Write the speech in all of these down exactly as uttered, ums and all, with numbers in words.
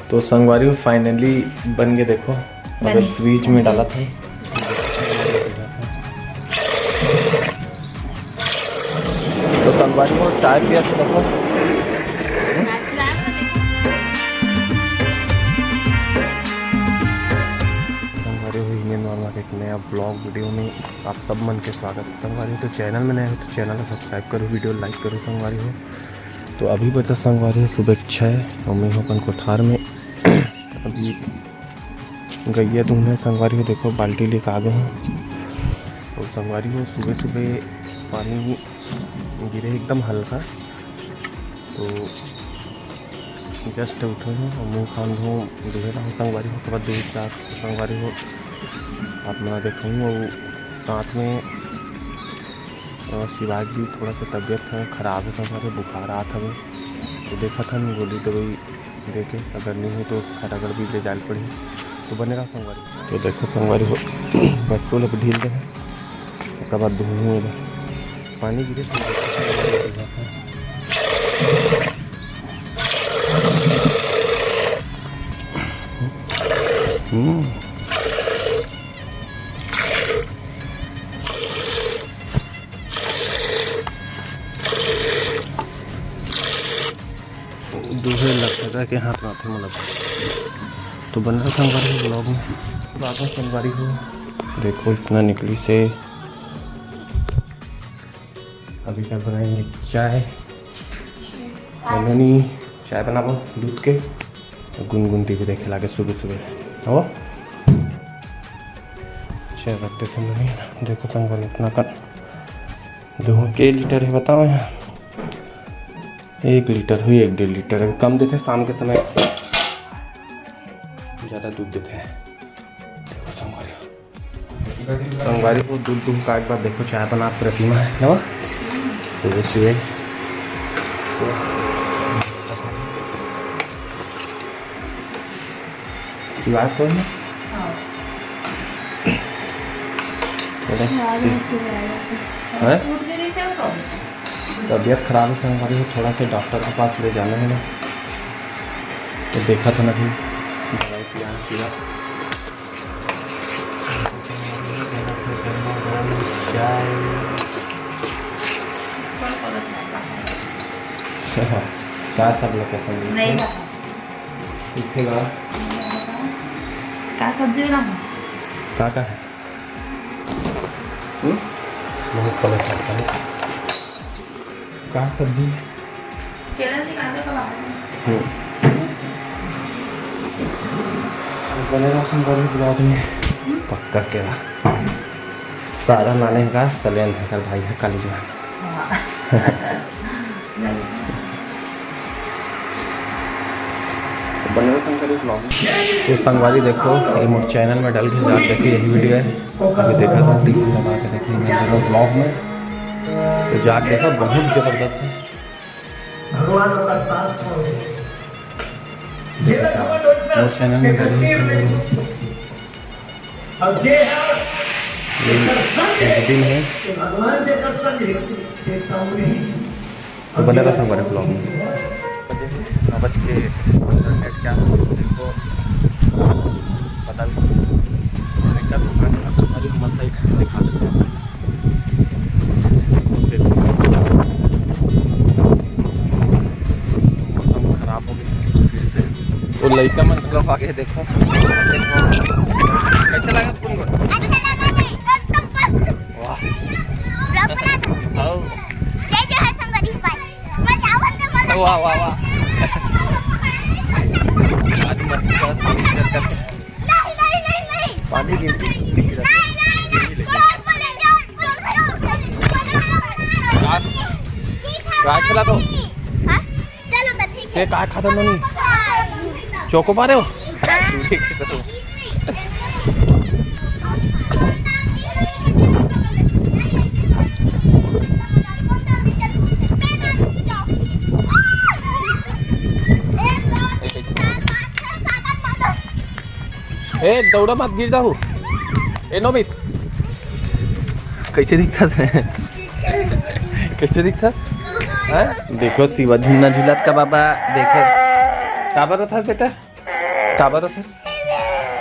तो संगवारी हो, finally बन के देखो, अभी fridge में डालत हन। तो संगवारी हो, चाय पिया तो देखो। संगवारी हो, Indian Normal के एक नया vlog video में आप सब मन के स्वागत है संगवारी हो। तो channel में नए हो तो channel को subscribe करो, video like करो संगवारी हो। तो अभी बता संगवारी हो सुबह के छः और मैं हूँ अपन कोठार में। अभी गैया दूहना हे संगवारी हो, देखो बाल्टी लेके आ गए हैं। और संगवारी हो सुबह सुबह पानी गिरे एकदम हल्का, तो just उठे हूँ और मुँह कान धो दूहे रहा हूँ संगवारी हो। ओकर बाद दूध चाह संगवारी हो आप मन देखूँ। और साथ में अ, शिवांश भी थोड़ा सा तबीयत ह खराब है, थोड़ा सा बुखार आत हवे, तो देखत हन गोली दवाई दे के, अगर नहीं हो तो फटाफट भी ले जाना पड़ही। तो बने रहा संगवारी। तो देखो संगवारी हो, बच्चों लोग ढील दे हैं, ओकर बाद दूहूँ एला। पानी गिरे हम्म। दूहे लटका के हाथ में आथे मोला। तो बन रहा संगवारी हो vlog में। बाबा संगवारी हो, देखो इतना निकली से। अभी क्या बनाएंगे? चाय। हेलो नी, चाय बनाबो दूध के। गुनगुन टीवी देखे लागे सुबह सुबह। हो? चाय रख देते नहीं। देखो संगवारी इतना कर। दूध के लीटर है बताओ यहाँ। एक लीटर हुई, एक डेढ़ लीटर। अभी कम देते शाम के समय, ज़्यादा दूध देते हैं। देखो संगवारी, संगवारी हो दूध दूह का एक बार देखो चाय बना प्रतिमा है ना सुबह सुबह। शिवाज सो है? हाँ। थोड़ा शिवाज सी- में से आया था। हैं? उठ गई से वो सो गई। तबीयत खराब है संगवारी हो, थोड़ा सा डॉक्टर के पास ले जाना है ना, तो देखा था ना फिर दवाई पिया पिया। चाय। चाय सब लोग पसंद है। नहीं रहा। इथे बा। का सब्जी बना? का का है? हम्म? बहुत कलर करता है। का सब्जी है? केला निकाल दो कबाब। हम्म। बने रहो संगवारी vlog में। पक्का केला। सारा नाने का सलेन है कर भाई है काली जवान। हाँ। बने रहो संगवारी vlog में। तो संगवारी देखो, ये मोर channel में डाल के जाके देखिए, यही video है। अभी देखा था, टीवी लगा के देखिए, मैं जरूर vlog में। तो जाके देखो, बहुत जबरदस्त है। भगवान ओकर साथ छोड़ दे। जेला घमंड होई ना, मोर channel में डाल के देखिए। अब जे है, ये एकर संग है, एक दिन है। तो भगवान जेकर संग है, ये तऊ नहीं। तो बने रहा संगवारी vlog में। नौ बज के पंद्रह मिनट क्या देखो, पता भी नहीं। और एक बार दुकान का संगवारी हमारे side दिखा देते हैं। मौसम खराब हो गया फिर से। वो लइका मन लोग आगे देखो, कैसे लगा तुमको? अच्छा लगा भाई, एकदम मस्त। वाह। Vlog बना था। आओ। जय जय है संगवारी भाई। वाह, वाह, वाह। आज मस्त बात, मस्त बात। नहीं, नहीं, नहीं, नहीं। पानी गिर, गिर, गिर। नहीं, नहीं, नहीं। गिर, गिर। का, का खिला दो? हाँ? चलो तो ठीक है। ते का खाता नोनी? हाँ। चोको पा रहे हो? हाँ। ठीक है, चलो। ए, दौड़ा मत, गिर जाहू। ए, नोबित, कैसे दिखता है? कैसे दिखता है? देखो, शिवा झूलना झूलत का बाबा, देखो। का बरत है बेटा? काबर रो फिर?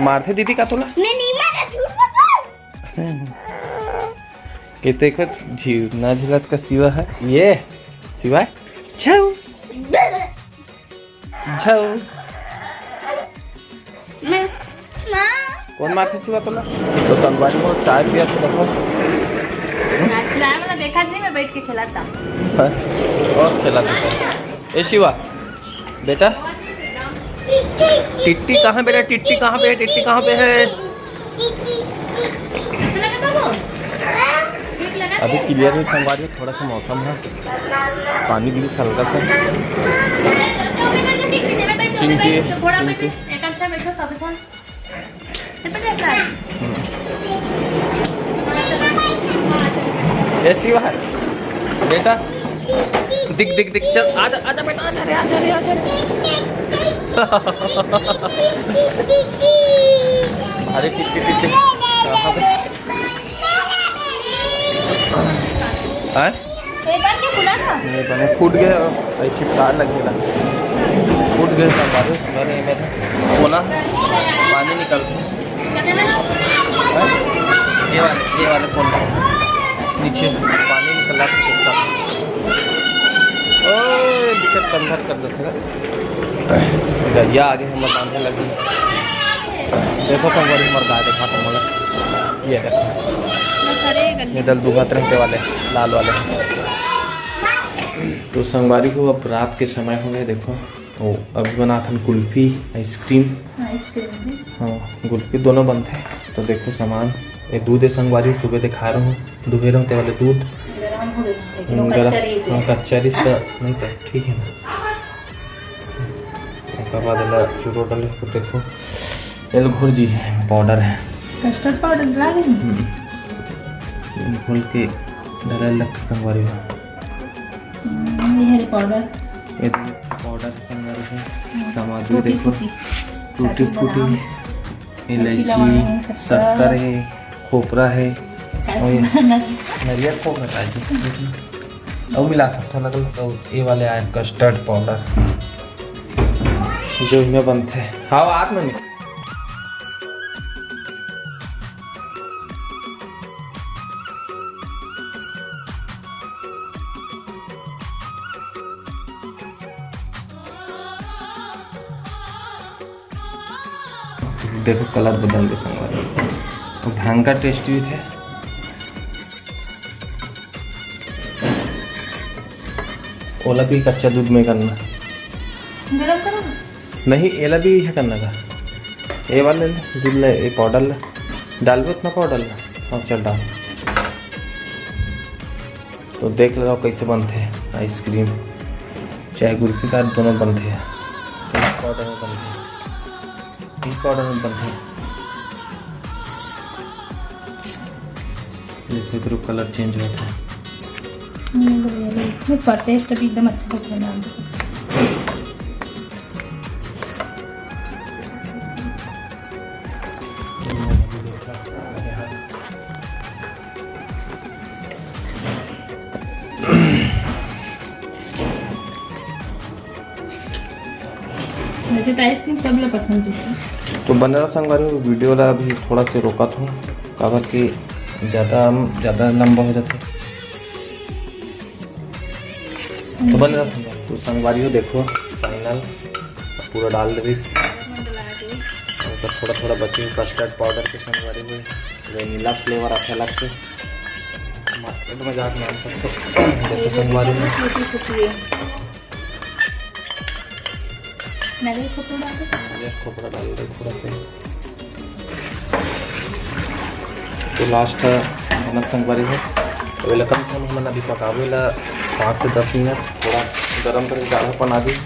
मारथे दीदी का तोला? मैं नहीं मारा, झूठ मत बोल। ये तो एक झिरना झिलत का शिवा है। ये शिवा है। छऊ। छऊ। मैं, माँ। कौन मारथे शिवा तोला? तो संगवारी हो, चाय पिया तो देखो। चाय वाला देखा नहीं, मैं बैठ के खिलाता हूँ। हाँ? और खिला देता हूँ। ए शिवा, बेटा, टिट्टी कहाँ बेटा? टिट्टी कहाँ पे है? टिट्टी कहाँ पे है? अभी क्लियर नहीं संगवारी, थोड़ा सा मौसम है, पानी गिरी हल्का सा। चिंकी, चिंकी। ऐसी बात बेटा, दिख दिख दिख, चल आजा आजा बेटा, आजा रे, आजा रे, आजा रे। अरे टिक टिक टिक टिक, कहाँ पे? हैं? ये बन के खुला था? ये बने फूट गए और ये चिपटा लगेगा। फूट गए सब बाजू, बने में कोना पानी निकल गया। हैं? ये वाले, ये वाले कोना नीचे पानी निकल रहा था चिपटा। ओए, दिक्कत अंदर कर देते हैं। गलिया आगे हम बांधने लगी। देखो संगवारी, हमर गाय देखा था मोला। ये देखो। ये दल दुबत रहते वाले, लाल वाले। तो संगवारी हो, अब रात के समय हो गए। देखो, वो अभी बनाथन कुल्फी, आइसक्रीम। आइसक्रीम भी। हाँ, कुल्फी दोनों बनते हैं। तो देखो सामान, ये दूध है संगवारी, सुबह दिखा रहा हूँ, दुहे रहते वाले दूध। गरम हो गया, लेकिन वो हम्म, गरम। कच्चा रही हाँ, है। कच्चा रही इसका नहीं तो ठीक है ना। ओकर बाद एला चूरो डाले तो देखो, एल घोर जी है, पाउडर है। कस्टर्ड पाउडर डाला देनी? हम्म। घोल के डाले लग संगवारी हो। हम्म, ये है पाउडर। ये तो पाउडर संगवारी है। हम्म, सामग्री टूटी देखो, फूटी। टूटी काजू फूटी बादाम, है। इलायची, लौंग, शक्कर। शक्कर है, खोपरा है। काजू और ये बादाम। नरियर खोपरा काजू। अउ मिला सकथो अलग-अलग। अउ ये वाले आए कस्टर्ड पाउडर, जो इनमें बनथे। हाँ, आत में मिला। देखो कलर बदल के संगवारी, तो भयंकर टेस्टी है। ओला भी कच्चा दूध में करना। गरम करो ना। नहीं, एला भी है करना का। ये वाले ले, दूध ले, ये पाउडर ले। डालबे उतना पाउडर ले। हाँ, चल डाल। तो देख लो कैसे बनथे आइसक्रीम, चाहे कुल्फी का दोनों बनथे। एक पाउडर में बनथे, एक पाउडर में बनथे। देखो, एकरो कलर चेंज होता है। हम्म, बढ़िया, बढ़िया। इसका टेस्ट भी एकदम अच्छा होता है ना। वैसे तो आइसक्रीम सब ला पसंद होथे। तो बने रहो संगवारी हो, वीडियो ला अभी थोड़ा से रोकत हूँ, काबर कि ज़्यादा, ज़्यादा लंबा हो जाथे। तो बने रहो संगवारी। तो संगवारी हो, देखो फाइनल पूरा डाल दे रहीस। मतलब थोड़ा थोड़ा बचे कस्टर्ड पाउडर के संगवारी हो, वेनिला फ्लेवर आथे अलग से। मार्केट में जाके नाम सकते हो। देखो संगवारी हो। टूटी फूटी है। नारियल खोपरा डाल दो। नारियल खोपरा डाल दो थोड़ा सा। तो लास्ट है, हमर संगवारी है। तो एला कम से कम हमन अभी पकाबो एला पाँच से दस मिनट, थोड़ा गरम करके गाढ़ापन आ जाए।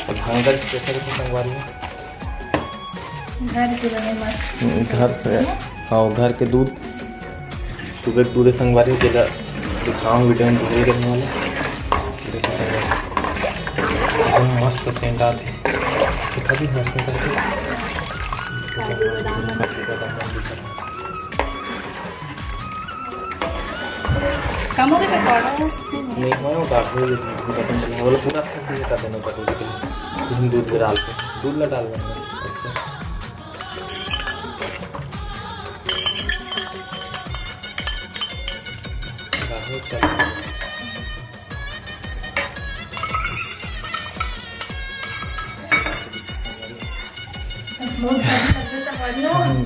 तो भयंकर प्रेशर के संगवारी है। घर के बने मस्त। हम्म, घर से, हाँ, घर के दूध, सुबह के दूध है संगवारी, जेला दिखाऊँ वीडियो में, दूध के रहने वाले। देखो संगवारी, एकदम मस्त सेंट आथे, कितना भी मस्त सेंट आथे। काजू बादाम। काजू बादाम दिखत हे। कम हो गया पाउडर? नहीं, मैं वो डाल रही हूँ, बटन दबाया। वो पूरा अच्छा से कर देना पड़ेगा, लेकिन तुम दूध में डाल के, दूध ना डालना है।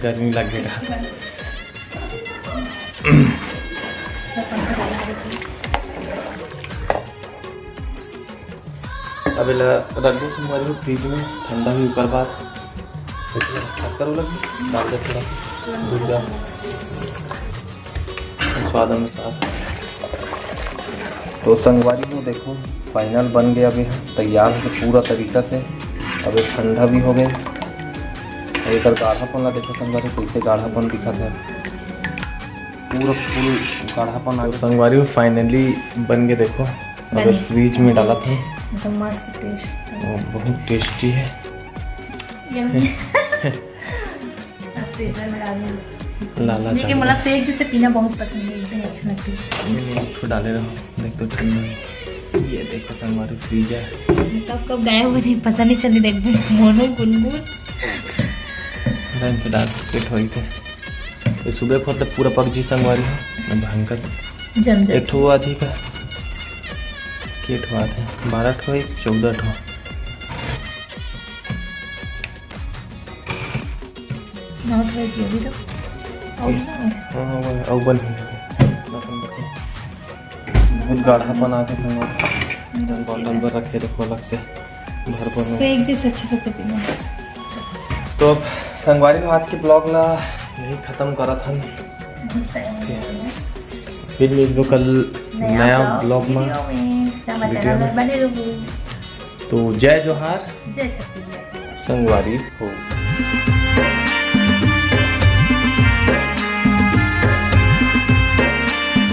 गर्मी लग गे। अब एला रख दो संगवारी हो फ्रिज में, ठंडा होही ओकर बाद। शक्कर वाला भी डाल दे थोड़ा, दूध डाल, स्वाद अनुसार। तो संगवारी हो देखो, फाइनल बन गया, अभी तैयार है पूरा तरीका से। अब ये ठंडा भी हो गया। अब एकर गाढ़ापन ला देखो संगवारी, कैसे गाढ़ापन दिखत है, पूरा फुल गाढ़ापन आ गया। संगवारी हो फाइनली बन के देखो, अगर फ्रिज में डालत है एकदम मस्त टेस्ट। बहुत टेस्टी है। यम्मी। अब फ्रीजर में डाल दूँ। लाला लेकिन चावल। मोला सेक जैसे पीना बहुत पसंद है, एकदम अच्छा लगता है। नहीं, नहीं, एक ठो डाले रहो, देख तो ठंडा है। ये देखो संगवारी फ्रीजर। कब कब गायब हो जाए पता नहीं चले, देख मोनो गुनगुन। रंग के डाल के ठोई के। ये सुबह फोर तक पूरा पक जी संगवारी हो, भयंकर। जम जाए। एक ठो आधी का के ठो आथे, बारह ठो, एक चौदह ठो। नौ ठो है जी अभी तो। और ना। हाँ, हाँ, वो है, और बन ही गया। बहुत गाढ़ापन आ के संगवारी। बॉटल पर रखे रखो अलग से, भर भर में। सेक जैसे अच्छे लगते पीने में। तो अब संगवारी हो आज के ब्लॉग ला यही खत्म करत हन। फिर मिलबो कल नया नया ब्लॉग, ब्लॉग में, वीडियो में। तो हमारे वीडियो चैनल में। में बने रहो। तो जय जोहार, जय छत्तीसगढ़। संगवारी हो।